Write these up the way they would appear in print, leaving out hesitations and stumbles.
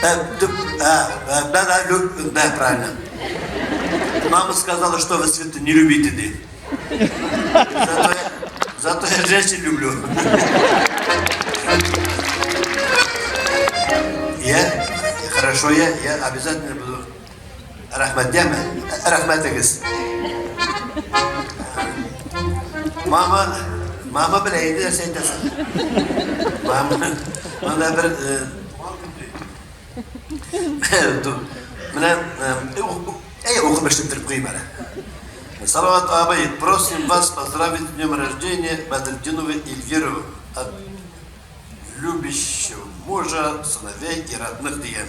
Да, да, да, правильно. Мама сказала, что вы цветы не любите, ди. Зато я женщин люблю. Я, хорошо, я обязательно буду. Рәхмәт, яме? Рәхмәтегез. Мама, мама белә инде нәрсә әйтәсең. Мама, мана бер менә әй укып эшләттереп куйыйм әле. Салават абый, просим вас поздравить с днем рождения Бадретдинову Эльвиру от любящего мужа, сыновей и родных дигән.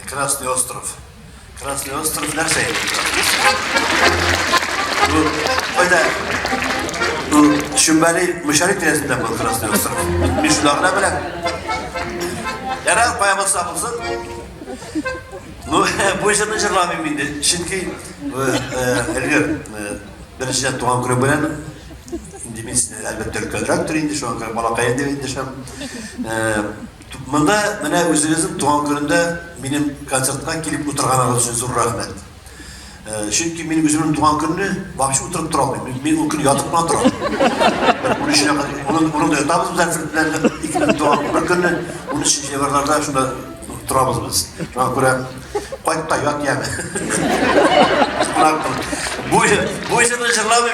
Красный остров. Красный остров нәрсә инде? Бу кайда? Бу Чүмбәли, Мишәри тирәсендә был Красный остров. Мин шунда гына беләм. Ярар, кая булса булсын. Ну, бу җырны җырламыйм инде. Чөнки Эльвир, беренчедән туган көне белән инде мин сине әлбәттә өлкәнрәктер инде, шуңа күрә балакай дип эндәшәм. Монда менә үзегезнең туган көнендә минем концертка килеп утырганыгыз өчен зур рәхмәт. Чөнки мин үземнең туган көнне вообще утырып тора алмыйм. Мин ул көн ятып кына торам. Бер унөченә кадәр, унында ятабыз без Әлфред белән, икебезнең туган бер көнне, унөченче январьларда шунда торабыз без. Шуңа күрә кайт та ят яме. Бу җырны җырламыйм.